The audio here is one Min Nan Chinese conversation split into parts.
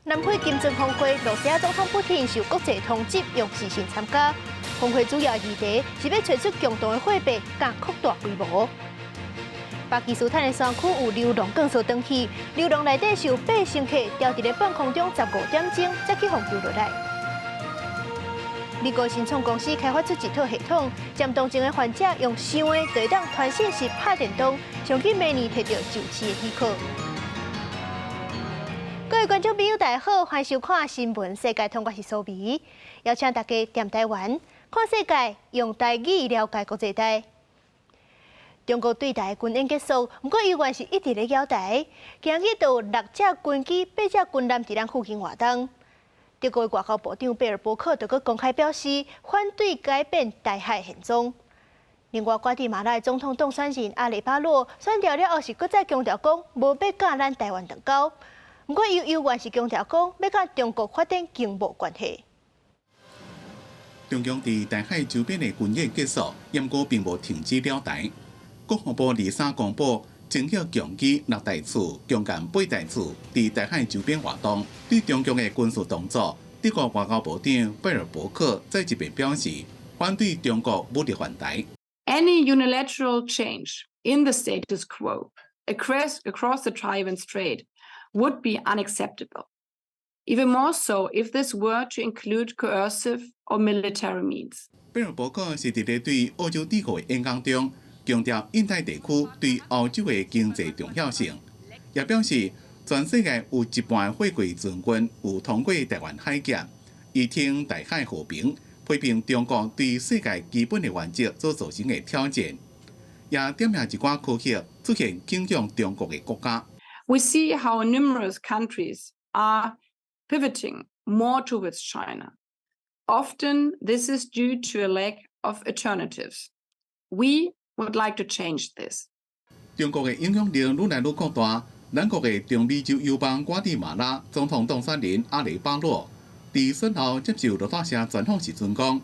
南非金磚峰會，羅西亞總統普廷受國際通緝，用視訊參加。峰會主要議題是欲揣出強大的貨幣，佮擴大規模。巴基斯坦的山區有流浪降落轉去，流籠內底是有八乘客牢佇咧半空中15點鐘，才去予救落來。美國新創公司開發出一套系統，漸凍症的患者用想的就會當傳訊息拍電動，上緊明年提著上市的許可。各位觀眾朋友，大家好，歡迎收看新聞世界通，我是蘇美，邀請大家踮台灣看世界，用台語了解國際大。中國對台軍演結束，毋過猶原是一直咧擾台。今日就有六隻軍機、八隻軍艦佇咱附近活動。德國外交部長貝爾伯克就閣公開表示，反對改變台海現狀。另外，瓜地馬拉總統當選人阿雷巴洛選著了後是閣再強調講，無欲佮咱台灣斷交。毋過，伊猶原是強調講，欲佮中國發展經貿關係。中共佇台海周邊的軍演結束，毋過並無停止擾台。國防部23公布，偵測強機六台次、強艦八台次佇台海周邊活動，對中共的軍事動作，德國外交部長貝爾伯克再一遍表示，反對中國武力犯台。 Any unilateral change in the status quo across the Taiwan Strait would be unacceptable. Even more so if this were to include coercive or military means. 貝爾伯克是佇咧對澳洲智庫的演講中，強調印太地區對歐洲的經濟重要性，也表示全世界有一半的貨櫃船運有通過台灣海峽，伊挺台海和平，批評中國對世界基本的原則所造成的挑戰，也點名一寡區域出現傾向中國的國家。 We see how numerous countries are pivoting more towards China. Often this is due to a lack of alternatives. We would like to change this. 中國的影響力愈來愈擴大。咱國的中美洲友邦瓜地馬拉總統當選人阿雷巴洛，佇選後接受路透社專訪時陣講，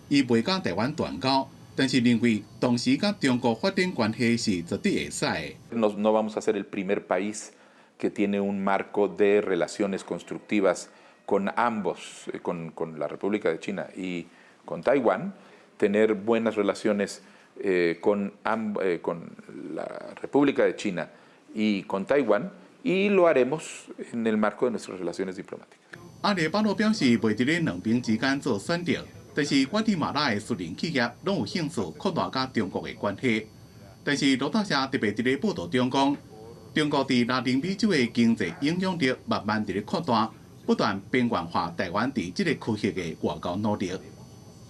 伊袂佮台灣斷交，但是認為同時佮中國發展關係是絕對會使的。 No, no vamos a ser el primer país que tiene un marco de relaciones constructivas con ambos, con la República de China y con Taiwán, tener buenas relaciones con la República de China y con Taiwán, y lo haremos en el marco de nuestras relaciones diplomáticas. 阿雷巴洛表示，袂佇咧兩邊之間做選擇，但是瓜地馬拉的私人企業攏有興趣擴大佮中國的關係。但是路透社特別佇咧報道中講，中國佇拉丁美洲的經濟影響力慢慢佇咧擴大，不斷邊緣化台灣佇這個區域的外交努力。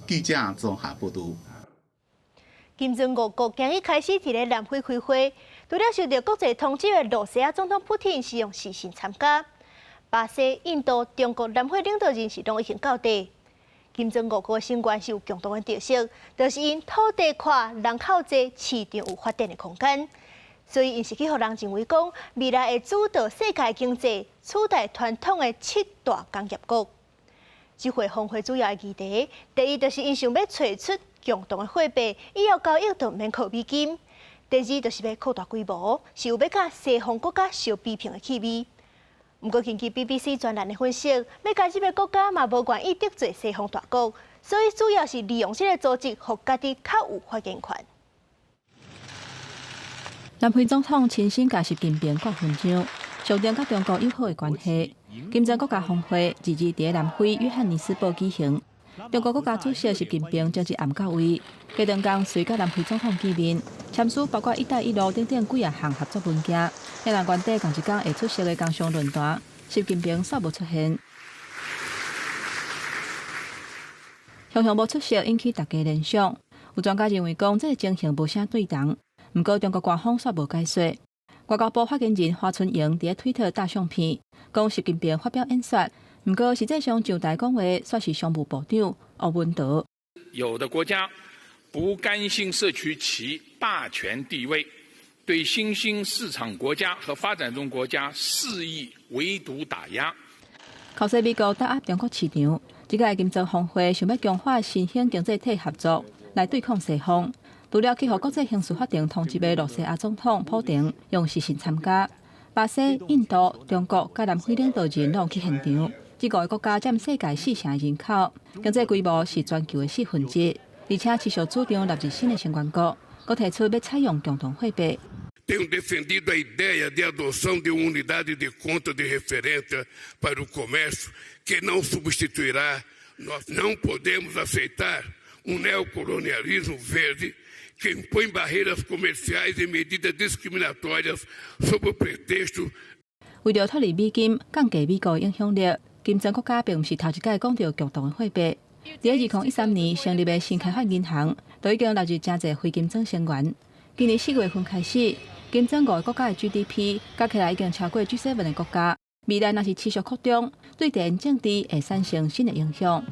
記者綜合報道。金磚五國今日開始佇咧南非開會，除了受著國際通緝的羅西亞總統普廷是用視訊參加，巴西、印度、中國、南非領導人是攏已經到佇。金磚五國成員是有共同的特色，就是𪜶土地闊、人口濟、市場有發展的空間，所以𪜶是去予人認為講未來會主導世界經濟，取代傳統的七大工業國。這回峰會主要的議題，第一就是𪜶想欲揣出強大的貨幣，以後交易就毋免靠美金。第二就是欲擴大規模，是有欲佮西方國家相比拼的氣味。毋過根據 BBC 專欄的分析，欲加入的國家嘛無願意得罪西方大國，所以主要是利用這個組織，予家己較有發言權。南非總統親身共習近平掛勳章，象徵佮中國友好的關係。金磚國家峰會二二佇南非約翰尼斯堡舉行。中國國家主席習近平前一暗到位，隔兩工隨佮南非總統見面，簽署包括“一帶一路”等等幾仔項合作文件。彼人原底仝一工會出席的工商論壇，習近平煞無出現，雄雄無出席引起大家聯想。有專家認為講，這个情形無啥對同。毋過中國官方煞無解說。外交部發言人華春瑩佇推特貼相片，講習近平發表演說。毋過實際上上台講話，煞是商務部長吳文濤。有的國家不甘心失去其霸權地位，對新興市場國家和發展中國家肆意圍堵打壓。後世美國打壓中國市場，這個金磚峰會想欲強化新興經濟體合作來對抗西方。除了去予國際刑事法庭通緝的羅西亞總統普廷用視訊參加，巴西、印度、中國佮南非領導人攏去現場。這五个國家佔世界四成人口，經濟規模是全球的四分之一，而且持續主張納入新的成員國，閣提出欲採用共同貨幣。 Tenho defendido a ideia de adoção de uma unidade de conta de referência para o comércio que não substituirá. Nós não podemos aceitar um neocolonialismo verde que impõe barreiras comerciais e medidas discriminatórias sob o pretexto. 為著脫離美金，降低美國影響力，金磚國家並毋是頭一擺講著共同的貨幣。佇2013年成立的新開發銀行，就已經納入誠濟非金磚成員。今年4月份開始，金磚五个國家的 GDP 加起來已經超過 G7 的國家。未來若是持續擴張，對地緣政治會產生新的影響。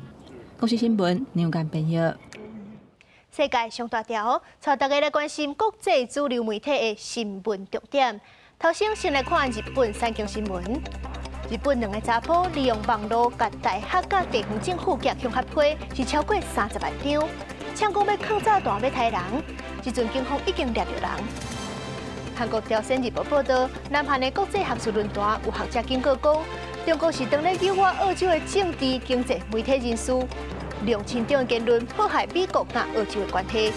公視新聞梁間編譯。世界上大條，帶大家來關心國際主流媒體的新聞重點。頭先先來看日本產經新聞。日本兩个查埔利用網路共大學佮地方政府夾強合批，是超過30萬張，嗆講欲囥炸彈欲刣人，這陣警方已經掠著人。韓國朝鮮日報報導，南韓的國際學術論壇有學者警告講，中國是當咧誘惑澳洲的政治、經濟、媒體人士，用親中的言論破壞美國佮澳洲的關係。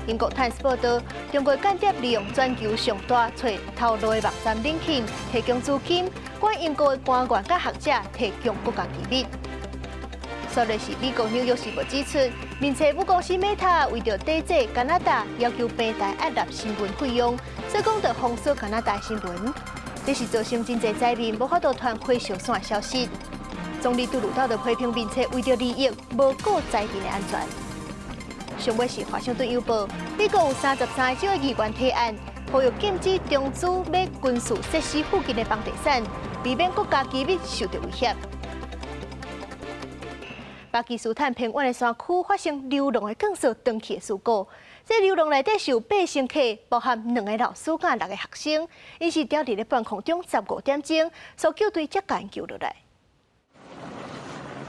英國《泰晤士報》報導，中國間諜利用全球上大揣頭路的網站 LinkedIn 提供資金，管英國的官員佮學者提供國家機密。煞來是美國紐約時報指出，面冊母公司 Meta 為著抵制加拿大，要求平台愛納新聞費用，所以講著封鎖加拿大新聞，這是造成真濟災民無法度傳火燒山的消息。總理杜魯道就批評面冊為著利益，無顧災民的安全。上尾是華盛頓郵報，美國有33個州的議員提案，呼籲禁止中資買軍事設施附近的房地產，避免國家機密受著威脅。巴基斯坦偏遠的山區發生溜廊的鋼索斷去的事故，這溜廊內底是有八乘客，包含兩个老師佮六个學生，𪜶是吊佇咧半空中15點鐘，搜救隊才共𪜶救落來。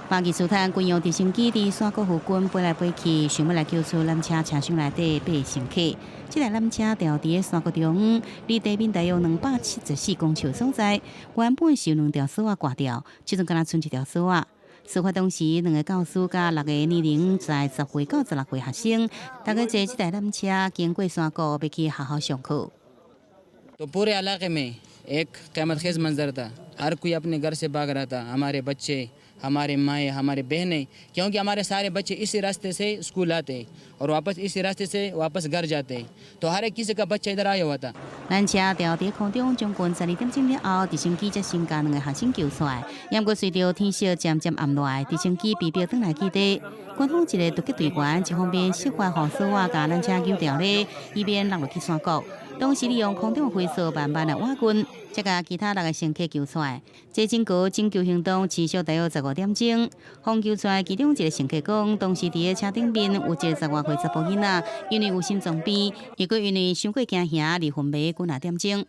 巴基斯坦軍用直升機佇山谷附近飛來飛去，想欲來救出纜車車廂內底八乘客。這台纜車掉佇山谷中，離地面大約274公尺所在，原本是有兩條索仔掛吊，這陣敢若賰一條索仔。事發當時，兩个教師佮六个年齡在10歲到16歲學生，大家坐這台纜車經過山谷，欲去學校上課。 तो पूरे इलाके में एक क़यामत खेज मंजर था। हर कोई अपने घर से भाग रहा था। हमारे बच्चे, हमारे माएँ, हमारे बहनें, क्योंकि हमारे सारे बच्चे इसी रास्ते से स्कूल आते और वापस इसी रास्ते से वापस घर जाते, तो हर एक किसी का बच्चा इधर आया हुआ था。纜車掉佇空中將近12點鐘了後，直升機才先共兩个學生救出來。毋過隨著天色漸漸暗落來，直升機被迫轉來基地。官方一个突擊隊員一方面設法予索仔共纜車扭掉咧，以免落落去山谷。同時利用空中飛索慢慢來倚近，才共其他六个乘客救出來。這整個拯救行動持續大約15點鐘，予救出來其中一个乘客講，當時佇个車頂面有一个10外歲查埔囡仔，因為有心臟病，又閣因為傷過驚嚇而昏迷幾若點鐘。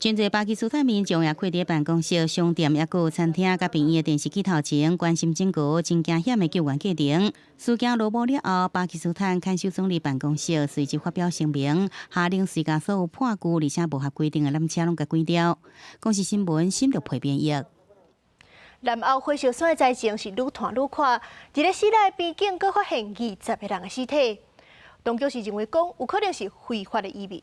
真濟巴基斯坦民眾也囥佇辦公室、商店、抑閣有餐廳佮病院的電視機頭前，關心整個真驚險的救援過程。事件落幕了後，巴基斯坦看守總理辦公室隨即發表聲明，下令隨共所有破舊而且無合規定的纜車攏共關掉。公視新聞新陸配編譯。南歐火燒山的災情是愈傳愈闊，佇咧希臘邊境閣發現20個人的屍體，當局是認為講有可能是非法的移民。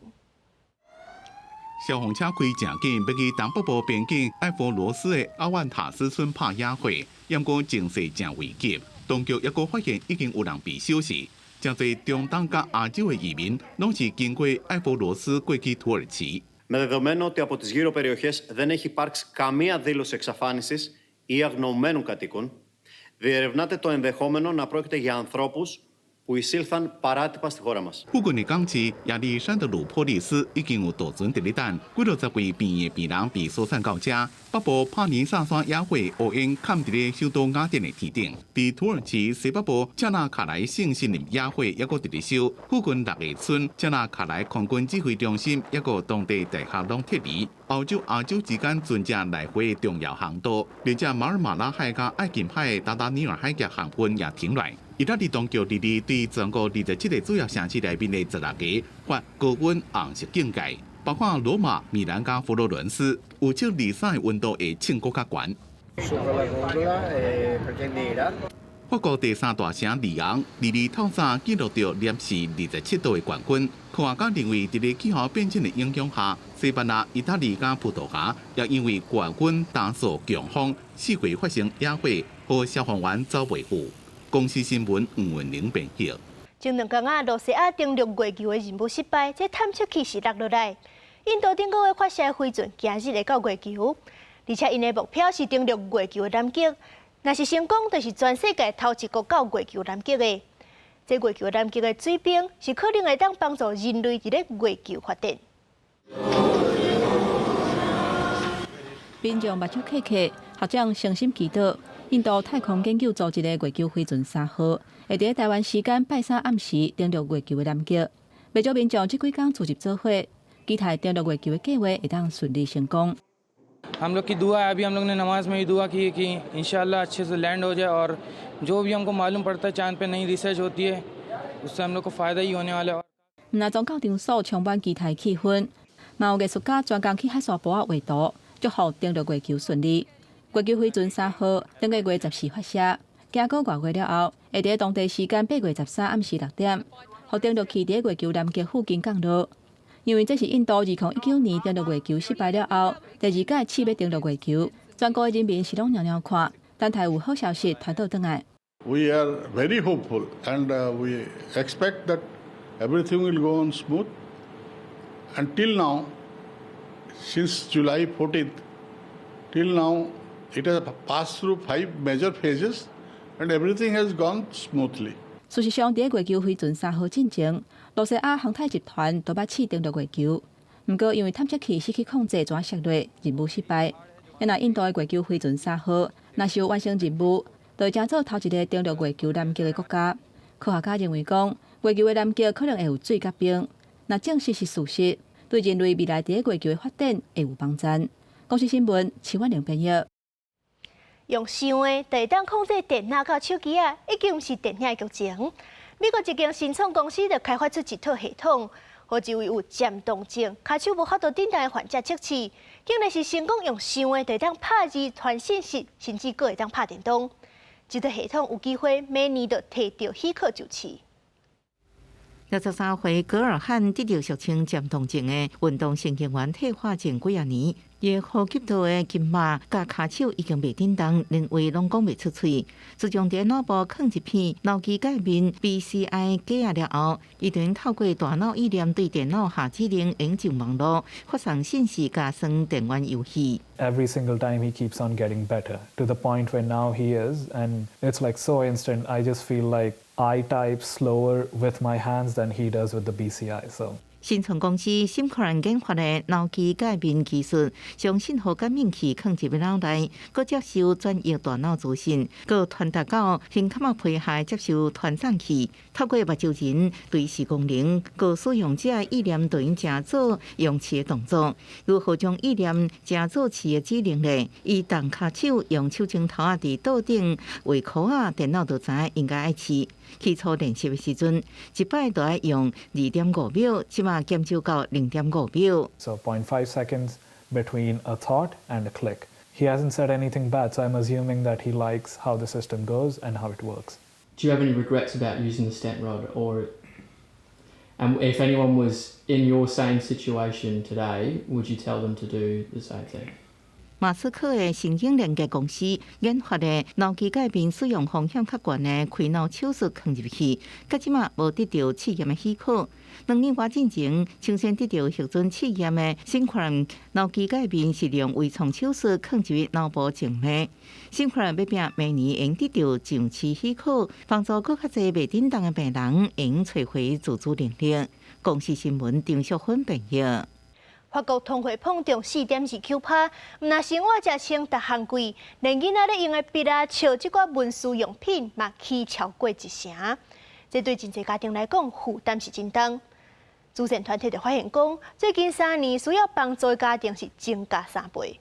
消防車開誠緊，欲去東北部邊境愛佛羅斯的阿萬塔斯村拍野火，毋過情勢誠危急。當局抑閣發現已經有人被燒死，誠濟中東佮亞洲的移民，攏是經過愛佛羅斯過去土耳其。 Με δεδομένο ότι από τις γύρω περιοχές δεν έχει υπάρξει καμία δήλωση εξαφάνισης ή αγνοουμένων κατοίκων, διερευνάται το ενδεχόμενο να πρόκειται για ανθρώπους που εισήλθαν παράτυπα στη χώρα μας. 附近的港市亞歷山德魯波利斯已經有渡船佇咧等，幾落十位病院病人被疏散到遮。北部帕尼薩山野火烏煙崁佇咧首都雅典的天頂，佇土耳其西北部切納卡萊省森林野火猶閣佇咧燒，附近六个村切納卡萊空軍指揮中心抑閣當地大學攏撤離。歐洲亞洲之間船隻來回的重要航道，連接馬爾馬拉海佮愛琴海的達達尼爾海峽航運也停來。意大利當局日日對全國27個主要城市內面的16個發高溫紅色警戒，包括羅馬、米蘭佮佛羅倫斯，有7.23的溫度會衝閣較懸。法國第三大城里昂，二二透早記錄著攝氏27度的高溫。科學家認為，佇咧氣候變遷的影響下，西班牙、意大利佮葡萄牙也因為高溫加速強風，四月發生野火，予消防員走袂赴。公視新聞吳文玲編譯。前兩工啊，露西亞登陸月球的任務失敗，這探測器是落落來。印度頂個月發射的飛船今日會到月球，而且𪜶的目標是登陸月球的南極。若是成功，就是全世界頭一個到月球南極的。這月球南極的水冰是可能會當幫助人類佇咧月球發展。民眾目睭瞌瞌，學長誠心祈禱。印度太空研究組織的月球飛船三號，會佇咧台灣時間拜三暗時登陸月球的南極。袂少民眾這幾工聚集做伙，期待登陸月球的計劃會當順利成功。 हम लोग की दुआ है, अभी हम लोग ने नमाज में भी दुआ की है कि इंशाअल्लाह अच्छे से लैंड हो जाए और जो भी हमको मालूम पड़ता है, चांद पे नई रिसर्च होती है, उससे हम लोग को फ़ायदा ही होने वाला है。毋但宗教場所充滿期待氣氛，嘛有藝術家專工去海沙埔仔畫圖，祝福登陸月球順利。月球飛船三號頂個月14發射，經過外月了後，會佇當地時間8月13暗時6點，予登陸器佇月球南極附近降落。因為這是印度2019年登陸月球失敗了後，第二擺試欲登陸月球，全國的人民是攏踴踴看，等待有好消息傳倒轉來。 We are very hopeful and we expect that everything will go on smooth. Until now, since July 14th, till now, it has passed through five major phases and everything has gone smoothly. 事實上，佇月球飛船三號進前，露西亞航太集團都捌試登陸月球，毋過因為探測器失去控制，轉摔落，任務失敗。若印度的月球飛船三號若是有完成任務，就會成做頭一个登陸月球南極的國家。科學家認為講，月球的南極可能會有水佮冰，若證實是事實，對人類未來佇月球的發展會有幫助。公視新聞，徐婉玲編譯。用想的就會當控制電腦佮手機仔，已經毋是電影的劇情。美國一間新創公司就開發出一套系統，予一位有漸凍症、跤手無法度振動的患者測試，竟然是成功用想的就會當拍字、傳訊息，甚至閣會當拍電動。這套系統有機會明年就提著許可上市。 63歲格爾漢得著俗稱漸凍症的運動神經元退化症幾仔年，伊呼吸道的筋膜佮跤手已經袂振動，連話攏講袂出喙。自從佇腦部囥一片腦機界面 BCI 機仔了後，伊就透過大腦意念對電腦下指令，用上網路發送信息，佮耍電玩遊戲。 Every single time he keeps on getting better to the point where now he is, and it's like so instant. I just feel like I type slower with my hands than he does with the BCI. So 新創公司 Synchron 研發的腦機界面技術，將信號感應器囥入腦內，閣接收轉譯大腦資訊，閣傳達到胸殼皮下接收傳送器，透過目睭人對視功能，閣使用者意念對𪜶成做用詞的動作。如何將意念成做詞的指令呢？伊動跤手用手指頭仔佇桌頂畫箍仔，電腦就知應該愛試。起初練習的時陣，一擺就愛用2.5秒，這馬減少到0.5秒。 So 0.5 seconds between a thought and a click. He hasn't said anything bad, so I'm assuming that he likes how the system goes and how it works. Do you have any regrets about using the stent rod, or and if anyone was in your same situation today, would you tell them to do the same thing? 馬斯克的神經連結公司研發的腦機界面使用風險較懸的開腦手術囥入去，到這馬無得著試驗的許可。2年外進前，搶先得著核准試驗的 Synchron 腦機界面是用微創手術囥入腦部靜脈。Synchron 欲拚明年會得著上市許可，幫助閣較濟袂振動的病人會用揣回自主能力。公視新聞張淑芬編譯。法國通貨膨脹4.29趴，毋但生活食穿逐項貴，連囡仔咧用的筆仔、笑這寡文書用品嘛起超過一成。這對真濟家庭來講負擔是真重。慈善團體就發現講，最近3年需要幫助的家庭是增加3倍。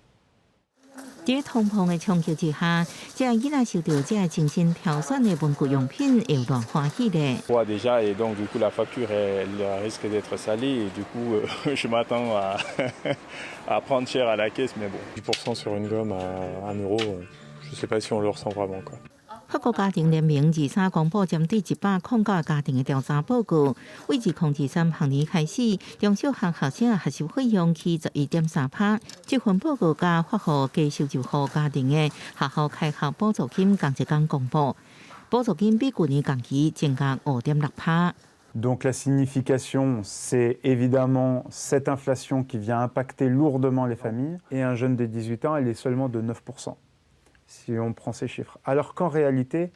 佇通膨的衝擊之下，這个囡仔受著這个精心挑選的文具用品會有偌歡喜咧。 Déjà et donc du coup la facture, elle risque d'être salée et du coup je m'attends à prendre cher à la caisse, mais bon, 10% sur une gomme à 1 euro, je sais pas si on le ressent vraiment, quoi. 法國家庭聯盟23公布針對109個家庭的調查報告，對2023學年開始，中小學學生的學習費用起11.3%。這份報告佮發予低收入戶家庭的學校開學補助金仝一工公布，補助金比舊年同期增加5.6%。 Donc la signification, c'est évidemment cette inflation qui vient impacter lourdement les familles. Et un jeune de 18 ans, elle est seulement de 9%, si on prend ces chiffres. Alors qu'en réalité,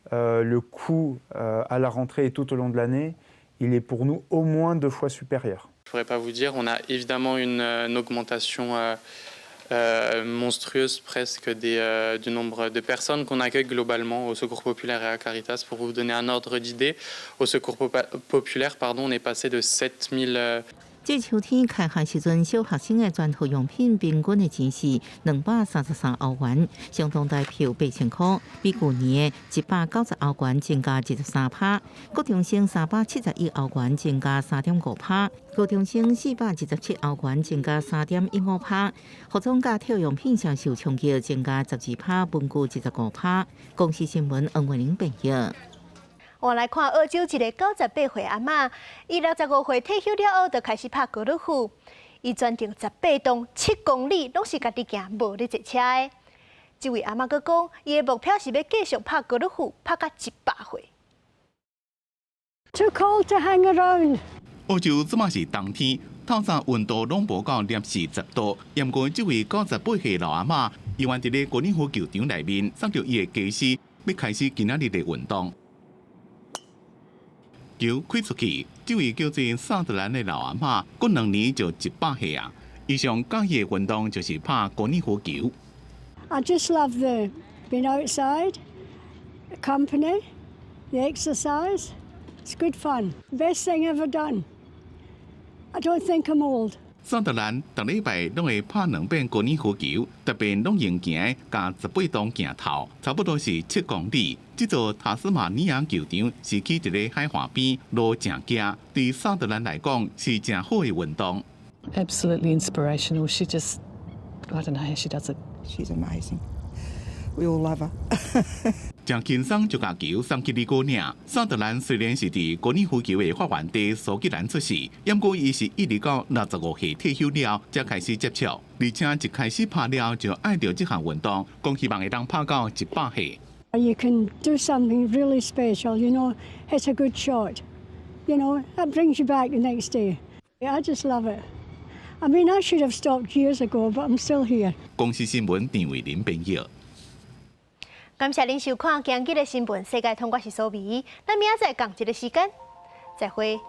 le coût à la rentrée et tout au long de l'année, il est pour nous au moins deux fois supérieur. Je ne pourrais pas vous dire, on a évidemment une augmentation monstrueuse presque du nombre de personnes qu'on accueille globalement au Secours populaire et à Caritas. Pour vous donner un ordre d'idée, au Secours populaire, pardon, on est passé de 7000這秋天開學時陣，小學生的全套用品平均的錢是233歐元，相當台票8000箍，比舊年的190歐元增加23%。國中生371歐元，增加3.5%；高中生427歐元，增加3.15%。服裝佮體育用品上受衝擊，增加12%，文具25%。公視新聞黃慧玲編譯。我來看澳洲一个98歲阿嬤，伊65歲退休了後，就開始拍高爾夫。伊全程18洞7公里，攏是家己行，無咧坐車的。這位阿嬤閣講，伊的目標是欲繼續拍高爾夫，拍到100歲。 Too cold to hang around。澳洲這馬是冬天，透早溫度攏無到攝氏10度。毋過這位98歲老阿嬤，猶原佇咧高爾夫球場內面，捒著伊的家私，欲開始今仔日的運動。球開出去，這位叫做薩德蘭的老阿嬤，過2年就100歲啊！伊上佮意的運動就是拍高爾夫球。 I just love the being outside, the company, the exercise. It's good fun. Best thing ever done. I don't think I'm old. 薩德蘭逐禮拜攏會拍兩遍高爾夫球，特別攏用行共十八洞行透，差不多是7公里。這座塔斯馬尼亞球場是起佇咧海岸邊，路誠崎，對薩德蘭來講是誠好的運動。 Absolutely inspirational. She just, I don't know how she does it. She's amazing. We all love her. 誠輕鬆就共球送去你姑娘。薩德蘭雖然是佇高爾夫球的發源地蘇格蘭出世，毋過伊是一直到65歲退休了，才開始接觸，而且一開始拍了就愛著這項運動，講希望會當拍到100歲。 You can do something really special, hit a good shot. That brings you back the next day. I just love it. I mean, I should have stopped years ago, but I'm still here. 公視新聞陳慧琳編譯。感謝恁收看今日的新聞世界通，我是蘇美，咱明仔載仝一个時間，再會。